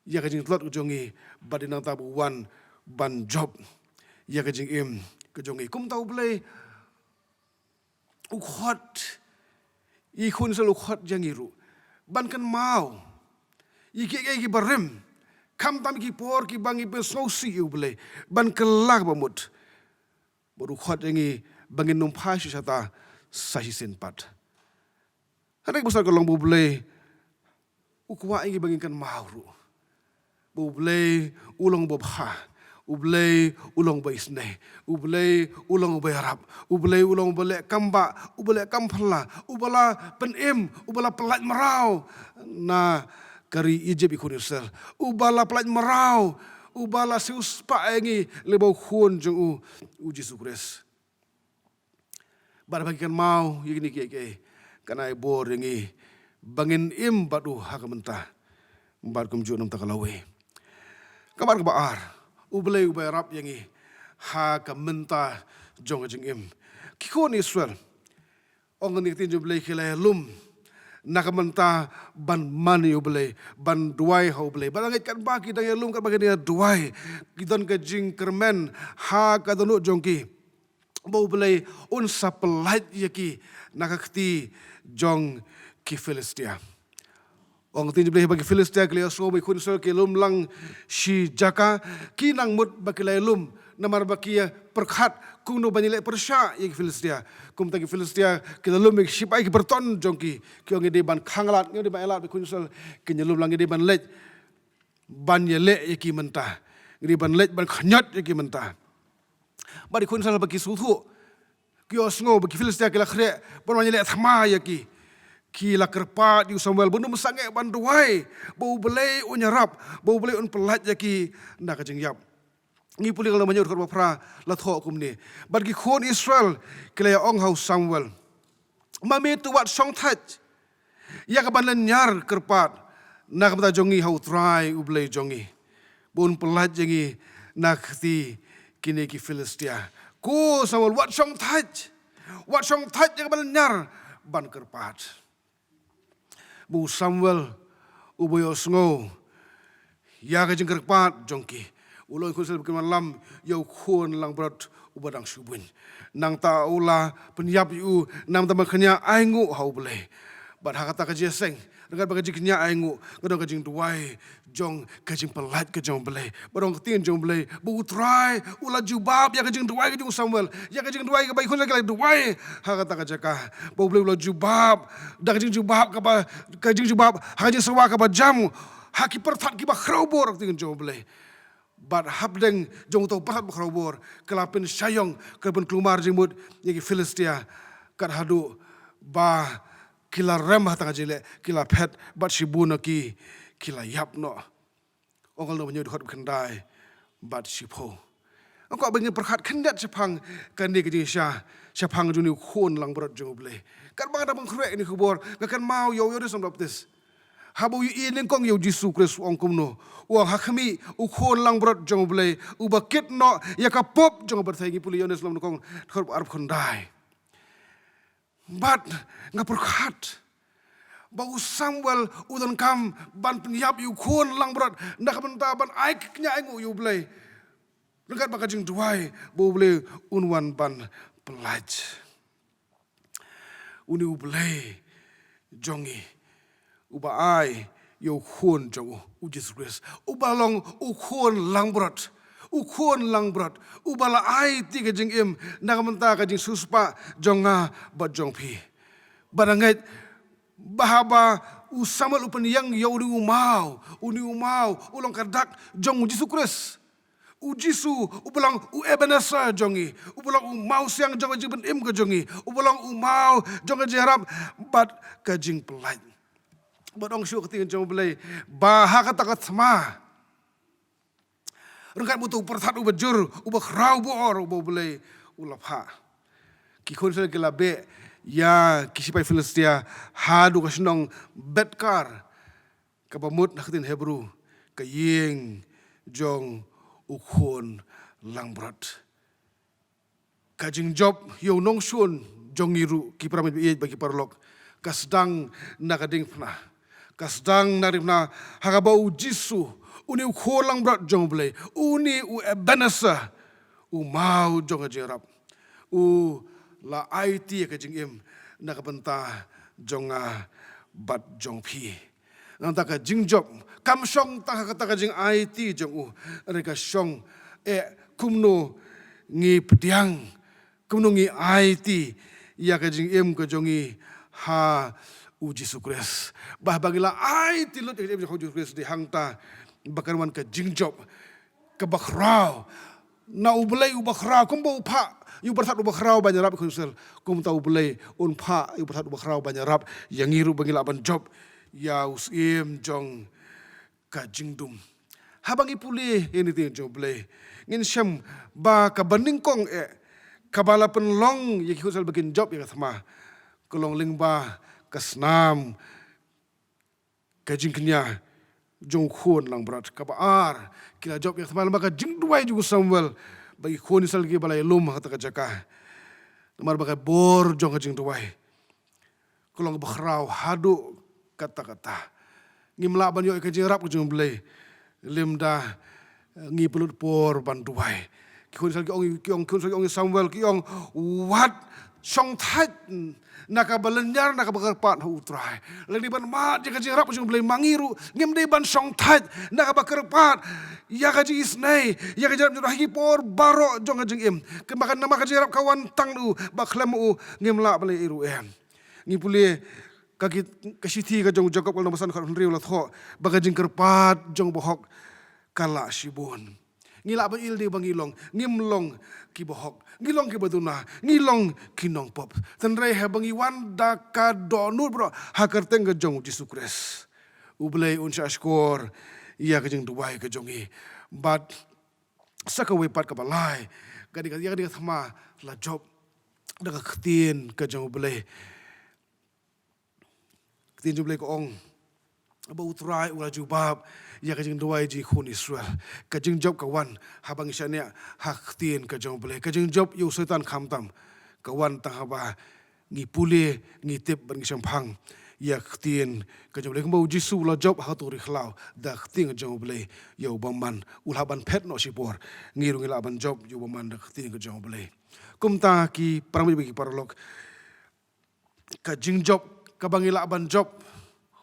ïa ka jingtlot ka jong ngi, bad dei nangta ba u wan ban jop ïa ka jingim ka jong ngi. Kumta U Blei u khot ïa ki khun Israel, u khot ïa ngi ruh ban kynmaw ïa kiei kiei kiba rim, khamtam ki por kiba ngi pynsngewsih ïa U Blei, ban kylla kaba mut. Bad u khot ïa ngi ba ngin ym phai shuh shata sa shisien pat. Hynrei kaba shisha ka long ba U Blei u kwah ïa ngi ba ngin kynmaw ruh ba U Blei u long uba bha, U Blei u long uba isynei, U Blei u long uba ïarap, U Blei u long uba leh kam bah, uba leh kam phylla, uba la pynim, uba la pyllait mraw na ka ri Ijipt ïa ki khun Israel, uba la pyllait mraw, uba la siewspah ïa ngi lyngba u Khun jong u, U Jisu Khrist. Bad haba ngi kynmaw ïa kine kiei kiei, kan ai bor ïa ngi ba ngin im bad u ha ka mynta bad kumjuh na ka bynta ka lawei. Ka mat kaba ar, U Blei uba ïarap ïa ngi ha ka mynta jong ka jingim. Ki khun Israel, ong kane ka ktien jong U Blei, ki la ïalum na ka bynta ban mane ïa U Blei, ban duwai ha U Blei. Bad nga ngeit katba ki dang ïalum, katba ki dang ïaduwai, ki don ka jingkyrmen ha ka dohnud jong ki ba U Blei un sa pyllait ïa ki na ka kti jong ki Philistia. Ong ka ktien jong U Blei, haba ki Philistia ki la ïohsngew ba ki khun Israel ki lum lang shi jaka, ki nang mut ba ki la ïalum, namar ba ki ïa pyrkhat kumno ban ïaleh pyrshah ïa ki Philistia. Kumta ki Philistia ki la lum ïa ki shipai ki pyrton jong ki, ki ong, ngi dei ban khanglad, ngi dei ban ïalad, ba ki khun Israel kin ïalum lang, ngi dei ban leit ban ïaleh ïa ki mynta, ngi dei ban leit ban khñiot ïa ki mynta. Bad ki khun Israel ba ki sngewthuh, ki ïohsngew ba ki Philistia ki la khreh ban wan ïaleh thma ïa ki, ki la kyrpad ïa u Samuel ba un ym sangeh ban duwai ba U Blei un ïarap, ba U Blei un pyllait ïa ki na ka jingïap. Ngi pule ha Nehemiah dkhot ba phra, la thoh kumne: Bad ki khun Israel ki la ïa ong ha u Samuel, ma me to wat shongthait ïa ka ban lynñiar kyrpad na ka bynta jong ngi ha U Trai U Blei jong ngi, ba un pyllait ïa ngi na ka kti kine ki Philistia. Ko Samuel, wat shongthait, wat shongthait ïa ka ban lynñiar ban kyrpad. Ba u Samuel uba ïohsngew ïa ka jingkyrpad jong ki, u la ong, khun Israel, ba kin wallam ïa u khun langbrot uba dang shu buiñ. Nangta u la pynïap ïa u namar ban kñia ainguh ha U Blei. Bad ha kata ka jingïaseng, ryngkat bad ka jingkñia ainguh, ka don ka jingduwai jong ka jingpyllait ka jong U Blei. Bad ong ka ktien jong U Blei ba U Trai u la jubab ïa ka jingduwai ka jong u Samuel, ïa ka jingduwai kaba ki khun Israel ki la duwai ha kata ka jaka. Ba U Blei u la jubab da ka jingjubab kaba, ka jingjubab ha ka jingsawa kaba jam, ha ki pyrthat kiba khrawbor, ka ktien jong U Blei. Bad hapdeng jong uto u pyrthat ba khrawbor, ka la pynshah ïong, ka la pynkulmar jingmut ïa ki Philistia, kat haduh ba ki la rem ha tang ka jingleh, ki la phet, bad shibun na ki, ki la ïap noh. Ong ka lynnong ba hynñiew dkhot ba khyndai bad shiphew. Nga kwah ba ngin pyrkhat khyndiat shaphang kane ka jingshisha, shaphang jong une u khun langbrot jong U Blei. Katba nga dang pynkhreh ïa kane ka khubor, nga kynmaw ïa u Ïoannis Baptist. Haba u ïohi nyngkong ïa U Jisu Khrist, u ong kumno? U ong, ha khmih, u khun langbrot jong U Blei, uba kit noh ïa ka pop jong ka pyrthei. Ngi pule Ïoannis lynnong nyngkong, dkhot arphew khyndai. Bad nga pyrkhat ba u Samuel u donkam ban pynïap ïa u khun langbrot na ka bynta ban ai kñia ainguh ïa U Blei, ryngkat bad ka jingduwai ba U Blei un wan ban pyllait. Une U Blei jong ngi, uba ai ïa u khun jong u, U Jisu Khrist, uba long u khun langbrot, u khun langbrot, uba la aiti ka jingim na ka bynta ka jingsiewspah jong nga bad jong phi. Bad nga ngeit ba haba u Samuel u pynïeng ïa une u maw, une u maw u long ka dak jong U Jisu Khrist. U Jisu, uba long u Ebenezer jong ngi, uba long u mawsiang jong ka jingpynim ka jong ngi, uba long u maw jong ka jingïarap bad ka jingpyllait. Bad ong shuh ka ktien jong U Blei ba ha kata ka thma, ryngkat bad uta u pyrthat uba jur, uba khraw bor, uba U Blei u la phah, ki khun Israel ki la beh ïa ki shipai Philistia haduh ka shnong Bethkar, kaba mut ha ka ktien Hebru, ka ïing jong u khun langbrot. Ka jingjop ïa u nongshun jong ngi ruh, ki para bangeit bad ki paralok, ka sdang na ka diengphna. Ka sdang na ka diengphna ha kaba U Jisu, une u khun langbrot jong U Blei, une u Ebenezer, u maw jong ka jingïarap, u la aiti ïa ka jingim na ka bynta jong nga bad jong phi. Nangta ka jingjop kam shong tang ha kata ka jingaiti jong u, hynrei ka shong eh kumno ngi pdiang, kumno ngi aiti ïa ka jingim ka jong ngi ha U Jisu Khrist. Ba haba ngi la aiti lut ïa ka jingim jong U Jisu Khrist, dei hangta ba kan wan ka jingjop kaba khraw na U Blei uba khraw. Kumba u phah ïa u pyrthat uba khraw ban ïarap ïa ki khun Israel, kumta U Blei un phah ïa u pyrthat uba khraw ban ïarap ïa ngi ruh ba ngin lah ban jop ïa u syiem jong ka jingdum. Haba ngi pule ïa kane ka ktien jong U Blei, ngin shem ba kaba nyngkong eh, kaba la pynlong ïa ki khun Israel ba kin jop ïa ka thma, ka long lyngba ka snam ka jingkñia jong u khun langbrot. Kaba ar, ki la jop ïa ka thma lyngba ka jingduwai jong u Samuel bad ki khun Israel kiba la ïalum ha kata ka jaka. Namar ba ka bor jong ka jingduwai ka long kaba khraw haduh katta katta. Ngim lah ban ïoh ïa ka jingïarap ka jong U Blei lymda ngi pynlut por ban duwai. Ki khun Israel ki ong, ki ong, ki khun Israel ki ong ïa Samuel, ki ong, wat shongthait na kaba lynñiar, na kaba kyrpad ha U Trai. Lada ngi ban mad ïa ka jingïarap ka jong U Blei, ma ngi ruh ngim dei ban shongthait na kaba kyrpad ïa ka jingisynei, ïa ka jingïarap jong U Trai ha ki por baroh jong ka jingim. Namar ka, namar ka jingïarap ka wan tang na u, bad khlem ma u ngim lah ban leh ei ruh ei. Ngi pule ka ki, ka shithi ka jong u Jakob lynnong ba san dkhot hynriew la thoh ba ka jingkyrpad jong u bahok ka lah shibun. Ngi lah ban ïohi ba ngi long, ngim long ki bahok, ngi long kiba duna, ngi long ki nongpop. Hynrei haba ngi wan da ka dohnud baroh ha ka kyrteng ka jong U Jisu Khrist, U Blei un shahshkor ïa ka jingduwai ka jong ngi. Bad sa kawei pat kaba lai, ka dei ka, ïa ka dei ka thma la jop da ka ktien ka jong U Blei. Ktien jong U Blei ka ong ba U Trai u la jubab ïa ka jingduwai jong ki khun Israel. Ka jingjop ka wan haba ngi shaniah ha ktien ka jong U Blei. Ka jingjop ïa u Soitan khamtam ka wan tang haba ngi pule, ngi tip bad ngi shemphang ïa ktien ka jong U Blei. Kumba U Jisu u la jop ha ka turi khlaw da ktien ka jong U Blei ïa u bymman, u lah ban phet noh shipor. Ngi ruh ngi lah ban jop ïa u bymman da ktien ka jong U Blei. Kumta ki para bangeit bad ki paralok, ka jingjop kaba ngi lah ban jop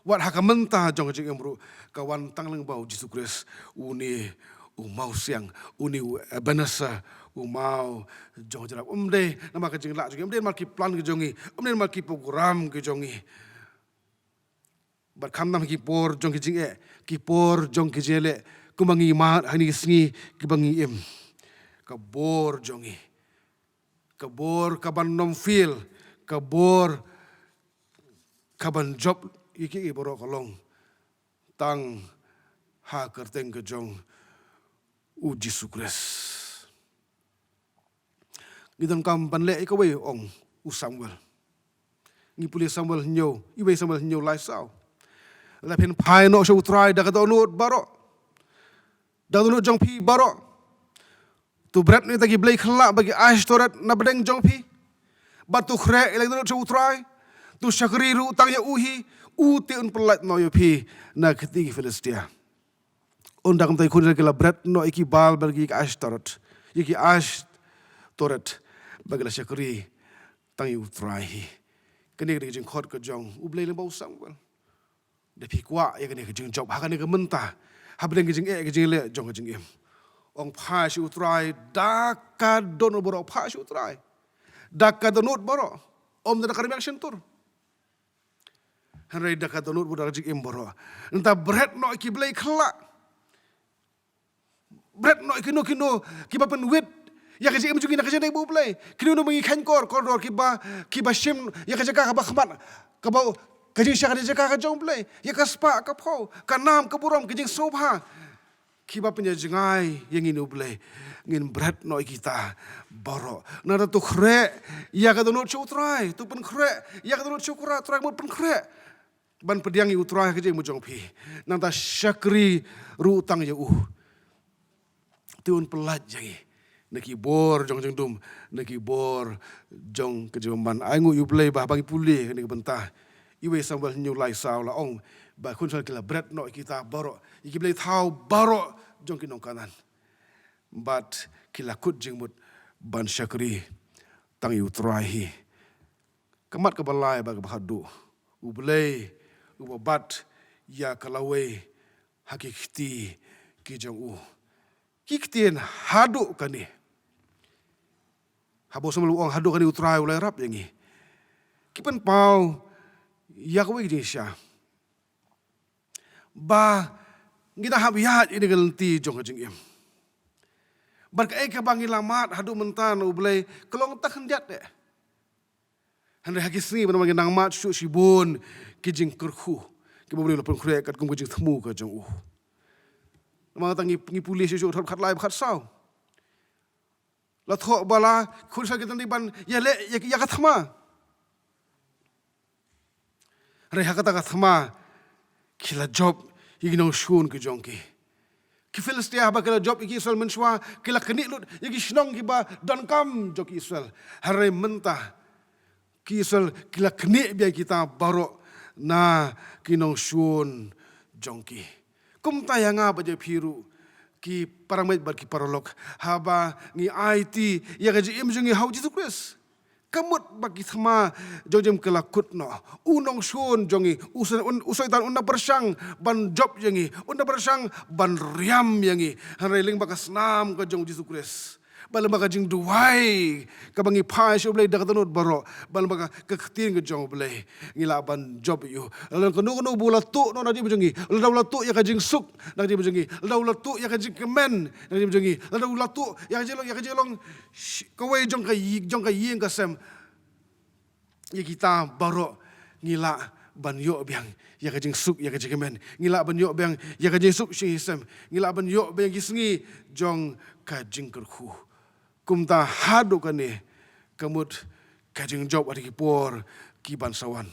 wat ha ka mynta jong ka jingim ruh, ka wan tang lyngba U Jisu Khrist, une u mawsiang, une u Ebenezer, u maw jong ka jingïarap. Ym dei namar ka jinglah jong ngi, ym dei namar ki plan ki jong ngi, ym dei namar ki program ki jong ngi. Bad khamtam ha ki por jong ki jingeh, ki por jong ki jingïaleh, kumba ngi mad ha kine ki sngi kiba ngi im, ka bor jong ngi, ka bor kaban nym feel, ka bor Ka ban jop ïa kiei kiei baroh ka long tang ha ka kyrteng ka jong u Jisu Khrist. Ngi donkam ban leh ïa kawei, ong u Samuel. Ngi pule Samuel hynñiew, iwei Samuel hynñiew lai saw. Lada phin phai noh sha u Trai da ka dohnud baroh, da ka dohnud jong phi baroh, to bret noh ïa kita ki blei khyllah bad ki Ashtoreth na pdeng jong phi, bad to khreh ïa la ki dohnud sha u Trai, to shakri ruh tang ïa u hi, u te un pyllait noh ïa phi na ka kti ki Philistia. Ynda kumta ki khun Israel ki la bret noh ïa ki Baal bad ïa ki Ashtoreth, ïa ki Ashtoreth, bad ki la shakri tang ïa u Trai hi. Kane ka dei ka jingkhot ka jong U Blei lyngba u Samuel. Da phi kwah ïa kane ka jingjop ha kane ka mynta, hapdeng ka jingeh ka jingleh jong ka jingim, ong phai sha u Trai da ka dohnud baroh, phai sha u Trai da ka dohnud baroh, ym da ka rmiang shyntur. Hynrei da ka dohnud baroh, da ka jingim baroh. Nangta bret noh ïa ki blei khyllah. Bret noh ïa kino kino kiba pynwit ïa ka jingim jong ngi na ka jingïadei bad U Blei. Kino kino ba ngi kheiñ kor kordor, kiba, kiba shim ïa ka jaka kaba khmat, kaba, ka jingshah ka jaka ka jong U Blei, ïa ka spah ka phew, ka nam ka burom, ka jingsngewbha, kiba pynïajngai ïa ngi na U Blei. Ngin bret noh ïa kita baroh. Nangta to khreh ïa ka dohnud sha u Trai, to pynkhreh ïa ka dohnud sha u Trai, mut pynkhreh ban pdiang ïa u Trai ha ka jingim jong phi. Nangta shakri ruh tang ïa u, te un pyllait ïa ngi na ki bor jong ka jingdum, na ki bor jong ka jingbymman. Ai nguh ïa U Blei ba haba ngi pule kane ka bynta, iwei Samuel hynñiew lai saw la ong ba khun Israel ki la bret noh ïa kita baroh, ïa ki blei thaw baroh jong ki nong Kanaan, bad ki la kut jingmut ban shakri tang ïa u Trai hi. Ka mat kaba lai bad kaba khatduh, U Blei uba bat ïa ka lawei ha ki kti ki jong u. Ki ktien haduh kane, haba u Samuel u ong haduh kane u Trai u la ïarap ïa ngi, ki pynpaw ïa kawei ka jingshisha, ba ngi dang hap ïaid ïa kane ka lynti jong ka jingim, bad kaei kaba ngi la mad haduh mynta na U Blei ka long tang khyndiat eh. Hynrei ha ki sngi ba ngi nang mad shuh shibun ki jingkyrkhu kiba U Blei u la pynkhreh katkum ka jingthmu ka jong u. Namar tang ngi, ngi pule shuh shuh dkhot khatlai bad khatsaw, la thoh ba la khun Israel ki dang dei ban ïaleh ïa, ïa ka thma. Hynrei ha kata ka thma ki la jop ïa ki nongshun ki jong ki. Ki Philistia haba ki la jop ïa ki Israel mynshuwa, ki la knieh lut ïa ki shnong kiba donkam jong ki Israel. Hynrei mynta ki Israel ki la knieh biang ïa kita baroh na ki nongshun jong ki. Kumta ïa nga bad ïa phi ruh, ki para ngeit bad ki paralok, haba ngi aiti ïa ka jingim jong ngi ha u Jisu Khrist, ka mut ba ki thma jong ka jingim ki la kut noh. U nongshun jong ngi, u Soitan, un, u Soitan un da pyrshang ban jop ïa ngi, un da pyrshang ban riam ïa ngi. Hynrei lyngba ka snam ka jong u Jisu Khrist, bad lyngba ka jingduwai kaba ngi phai sha U Blei da ka dohnud baroh, bad lyngba ka, ka ktien ka jong U Blei, ngi lah ban jop ïa u. Lada kano kano ba u la tuh noh na ka jingim jong ngi, lada u la tuh ïa ka jingsuk na ka jingim jong ngi, lada u la tuh ïa ka jingkmen na ka jingim jong ngi, lada u la tuh ïa ka jinglong, ïa ka jinglong sh-, kawei jong ka ï-, jong ka ïing ka sem, ïa kita baroh ngi lah ban ïoh biang ïa ka jingsuk, ïa ka jingkmen. Ngi lah ban ïoh biang ïa ka jingsuk shi sem. Ngi lah ban ïoh biang ïa ki sngi jong ka jingkyrkhu. Kumta haduh kane ka mut ka jingjop ha ki por ki ban sa wan.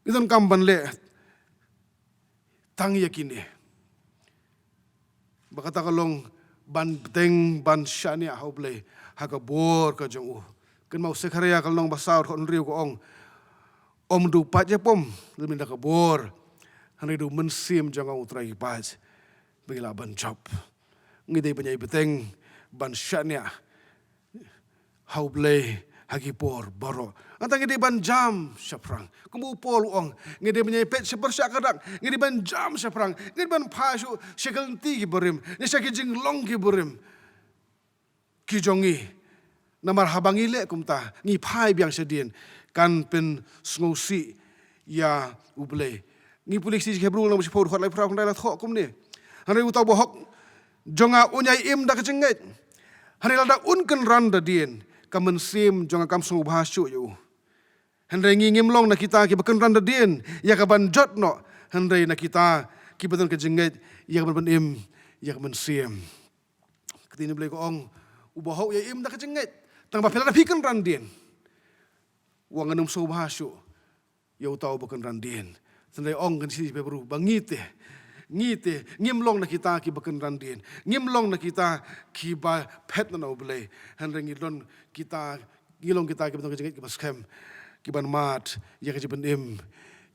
Ngi donkam ban leh tang ïa kine. Ba kata ka long ban bteng, ban shaniah ha U Blei ha ka bor ka jong u. Kynmaw Sekharaïa ka lynnong ba saw dkhot hynriew ka ong, ym da u paid jingpom lymne da ka bor, hynrei da u Mynsiem jong nga u Trai ki paid ba ngi lah ban jop. Ngi dei ban ïai bteng, ban shaniah ha U Blei ha ki por baroh. Nangta ngi dei ban jam shaphrang. Kumba u Paul u ong, ngi dei ban ïai peit sha pyrshah ka dak, ngi dei ban jam shaphrang, ngi dei ban phai shuh sha ki lynti ki barim, ne sha ki jinglong ki barim ki jong ngi. Namar haba ngi leh kumta, ngi phai biang shadien, kan pynsngewsih ïa U Blei. Ngi pule ka shithi Hebru lynnong ba shiphew dkhot laiphew hynrei la thoh kumne: Hynrei uta uba hok jong nga un ïai im da ka jingngeit. Hynrei lada un kynran da dien, ka mynsiem jong nga kam sngewbha shuh ïa u. Hynrei ngi ngim long na kita kiba kynran da dien ïa ka ban jot noh, hynrei na kita kiba don ka jingngeit ïa ka ban pynim ïa ka mynsiem. Ka ktien U Blei ka ong, uba hok ïa im da ka jingngeit, tang ba phi la da phi kynran dien, wat ngan ym sngewbha shuh ïa uta uba kynran dien. Hynrei ong ka sngi Hebru ba ngi te, ngi te ngim long na kita kiba kynran dien, ngim long na kita kiba phet na U Blei. Hynrei ngi long kita, ngi long kita kiba don ka jingngeit kiba skhem, kiban mad ïa ka jingpynim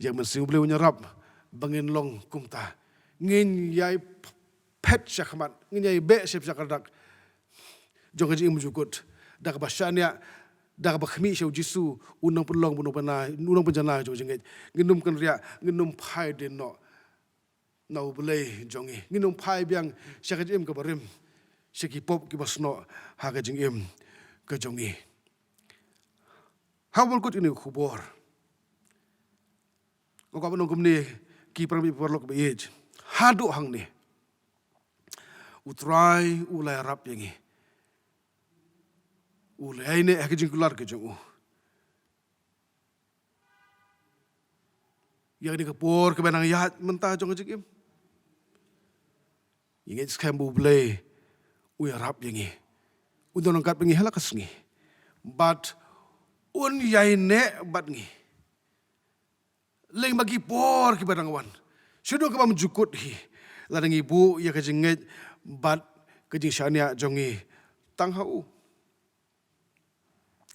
ïa ka mynsiem. U Blei un ïarap ba ngin long kumta. Ngin ïai phet shakhmat, ngin ïai beh sha ka dak jong ka jingim jukut, da kaba shaniah, da kaba khmih sha U Jisu, U Nongpynlong, U Nongpynjanai, U Nongpynjanai jong ka jingngeit. Ngin ym kynriah, ngin ym phai dien noh na U Blei jong ngi. Ngin ym phai biang sha ka jingim kaba rim, sha ki pop kiba snoh ha ka jingim ka jong ngi. Ha ba kut kine ki khubor, nga kwah ban ong kumne, ki para bangeit paralok ba ïeit, haduh hangne U Trai u la ïarap ïa ngi. U la ïaineh ha ka jingkular ka jong u ïa kane ka por kaba nang ïaid mynta jong ka jingim. Ngi ngeit skhem ba U Blei u ïarap ïa ngi. Un don ryngkat bad ngi ha la ka sngi. Bad un ïaineh bad ngi lyngba ki por kiba dang wan. Shaduh kaba mynjukut hi, lada ngi buh ïa ka jingngeit bad ka jingshaniah jong ngi tang ha u.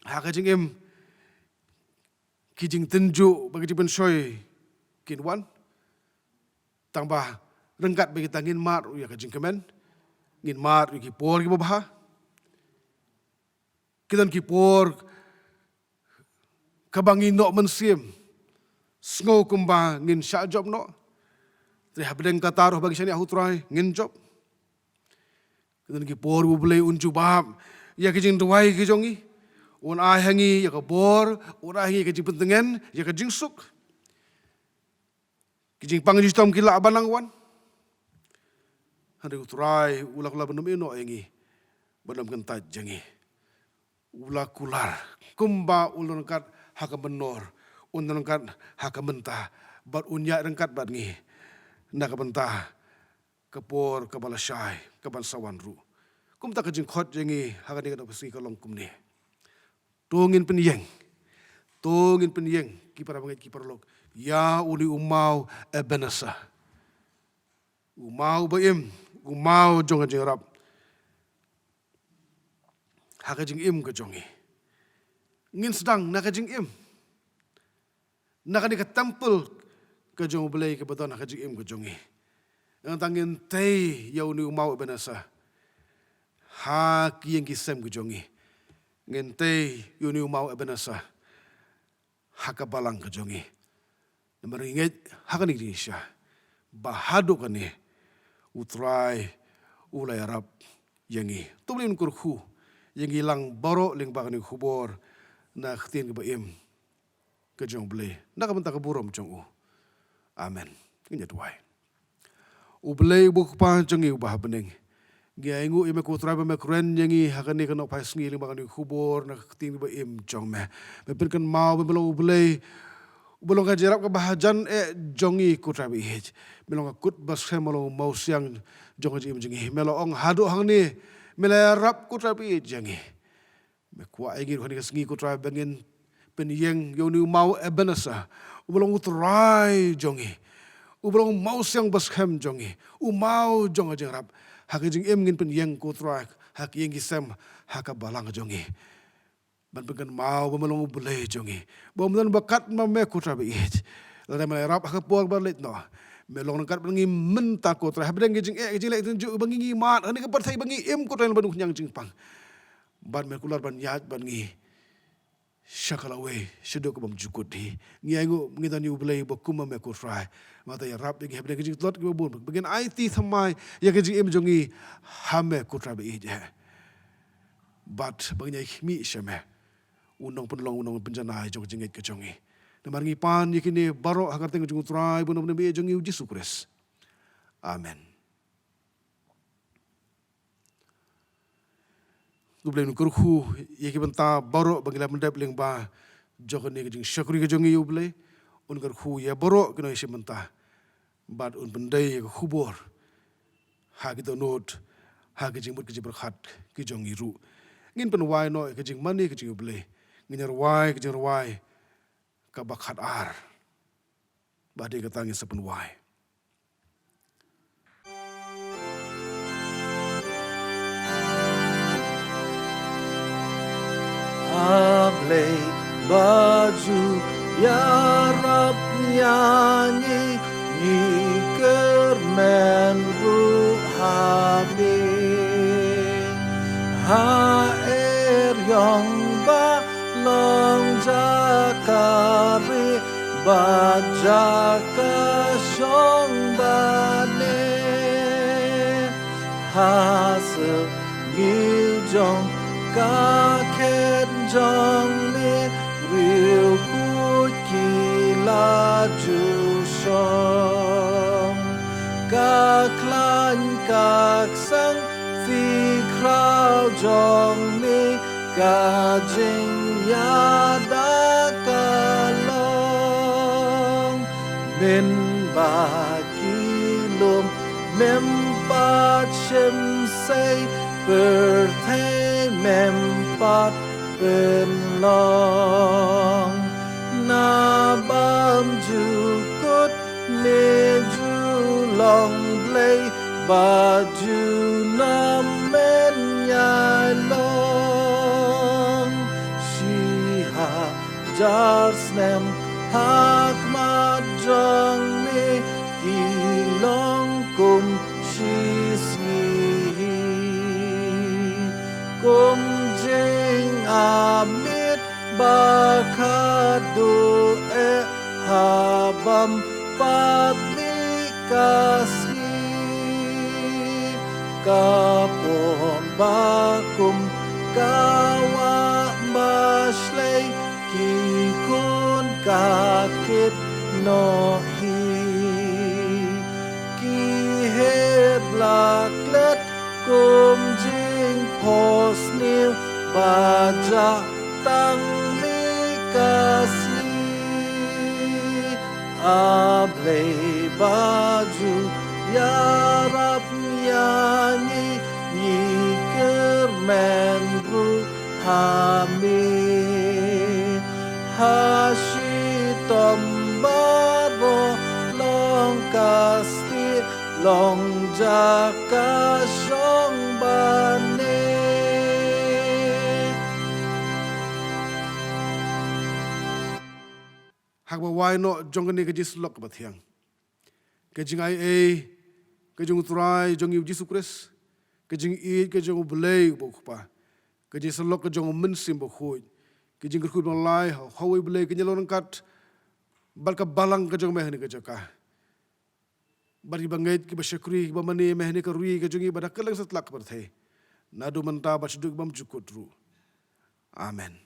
Ha ka jingim, ki jingtynjuh bad ki jingpynshoi kin wan. Tang ba ryngkat bad kita ngin mad ruh ïa ka jingkmen, ngin mad ruh ïa ki por kiba bha. Ki don ki por kaba ngi noh mynsiem, sngew kumba ngin shah jop noh. Te hapdeng kata ruh ba ngi shaniah ha U Trai, ngin jop. Ki don ki por U Blei un jubab ïa ki jingduwai ki jong ngi. Un ai ha ngi ïa ka bor, un ai ha ngi ïa ka jingpyntngen, ïa ka jingsuk. Ki jingpang jingshitom ki lah ban nang wan. Hynrei U Trai u la kular ban ym ïehnoh ïa ngi, ban ym kyntait ïa ngi. U la kular kumba un long ryngkat ha ka mynnor, un long ryngkat ha ka mynta, bad un ïaid ryngkat bad ngi na ka bynta ka por kaba lashai, kaban sa wan ruh. Kumta ka jingkhot jong ngi ha kane ka dap ka sngi ka long kumne. To ngin pynïeng. To ngin pynïeng, ki para bangeit ki paralok, ïa une u maw Ebenezer. U maw ba im, u maw jong ka jingïarap ha ka jingim ka jong ngi. Ngin sdang na ka jingim, na kane ka temple ka jong U Blei kaba don ha ka jingim ka jong ngi. Nangta ngin tei ïa une u maw Ebenezer ha ki ïing ki sem ka jong ngi. Ngin tei ïa une u maw Ebenezer ha ka balang ka jong ngi. Namar ngi ngeit ha kane ka jingshisha ba haduh kane U Trai u la ïarap ïa ngi. To U Blei un kyrkhu ïa ngi lang baroh lyngba kane ka khubor na ka ktien kaba im ka jong U Blei, na ka bynta ka burom jong u. Amen. Ngin ïa duwai. U Blei uba U Kpa jong ngi uba ha bneng, ngi ainguh ïa me ko Trai ba me kren ïa ngi ha kane ka nohphai sngi lyngba kane ka khubor na ka ktien ba im jong me. Me pynkynmaw ba me long U Blei uba long ka jingïarap kaba hajan eh jong ngi ko Trai ba ïeit. Me long ka kut ba skhem, me long u mawsiang jong ka jingim jong ngi. Me la ong haduh hangne me la ïarap ko Trai ba ïeit jong ngi. Me kwah ïa ngi ruh ha kane ka sngi ko Trai ba ngin pynïeng ïa une u maw Ebenezer uba long U Trai jong ngi, uba long u mawsiang ba skhem jong ngi, u maw jong ka jingïarap. Ha ka jingim ngin pynïeng ko Trai ha ki ïing ki sem, ha ka balang jong ngi, ban pynkynmaw ba me long U Blei jong ngi, ba ym don ba kat ma me ko Trai ba ïeit. Lada me la ïarap ha ka por ba leit noh, me long ryngkat bad ngi mynta ko Trai, hapdeng ki jingeh ki jingleh tynjuh ba ngi ngi mad ha kane ka pyrthei ba ngi im ko Trai, ban u khñiang jingpang. Bad me kular ban ïaid bad ngi sha ka lawei, shaduh kaba ym jukut hi. Ngi ainguh ngi don ïa U Blei uba kum ma me ko Trai, ba uta u ïarap ïa ngi hapdeng ki jingtlot kiba bun, ba ngin aiti thymmai ïa ka jingim jong ngi ha me ko Trai ba ïeit eh. Bad ba ngin ïai khmih sha me, u nongpynlong, u nongpynjanai jong ka jingngeit ka jong ngi. Namar ngi pan ïa kine baroh ha ka kyrteng jong U Trai bad U Nongpynim ba ïeit jong ngi U Jisu Khrist. Amen. U Blei un kyrkhu ïa ki bynta baroh ba ngi la pyndep lyngba jong kane ka jingshakri ka jong ngi ïa U Blei, un kyrkhu ïa baroh ki nongïashim bynta, bad un pyndei ïa ka khubor ha ki dohnud, ha ka jingmut ka jingpyrkhat ka jong ngi ruh. Ngin pynwai noh ïa ka jingmane ka jong U Blei. Ngin ïa rwai ka jingrwai kaba khatar. Bad ïa kata ngin sa pynwai. A Blei ba ju ïarap ïa ngi, ngi kyrmen ruh ha me. Ha eriong ba long jaka rieh bad jaka shong bane. Ha syrngiew jong ka khet jong me, riewkhuid ki la ju shong. Ka khlaiñ ka ksang, phi khraw jong me, ka jingïada ka long. Mynba ki lum mem pat shim sei, pyrthei mem pat pynlong. Na bam ju kut, me ju long Blei ba ju namen ïai long. Shi hajar snem ha khmat jong me, ki long kum shi sngi. Kum jingap miet ba khadduh eh, ha bym pat mih ka sngi. Ka por ba kum ka wah ba shlei, ki khun ka kit noh hi. Ki heh la klet kum jingphohsniew, ba jah tang mih ka sngi. A Blei ba ju ïarap ïa ngi, ngi kyrmen ruh ha me. Ha shitom baroh long ka stieh, long jaka shong bane. Ha kaba wai noh jong kane ka jingsyllok kaba thiang, ka jingaiei ka jong U Trai jong ngi U Jisu Khrist, ka jingïeit ka jong U Blei uba U Kpa, ka jingsyllok ka jong U Mynsiem Bakhuid, ka jingkyrkhu ba long lai ha U Blei, kin ïa long ryngkat bad ka balang ka jong me ha kane ka jaka. Bad kiba ngeit, kiba shakri, kiba mane ïa me ha kane ka ri ka jong ngi, bad ha kylleng satlak ka pyrthei, naduh mynta bad shaduh ki bymjukut ruh. Amen.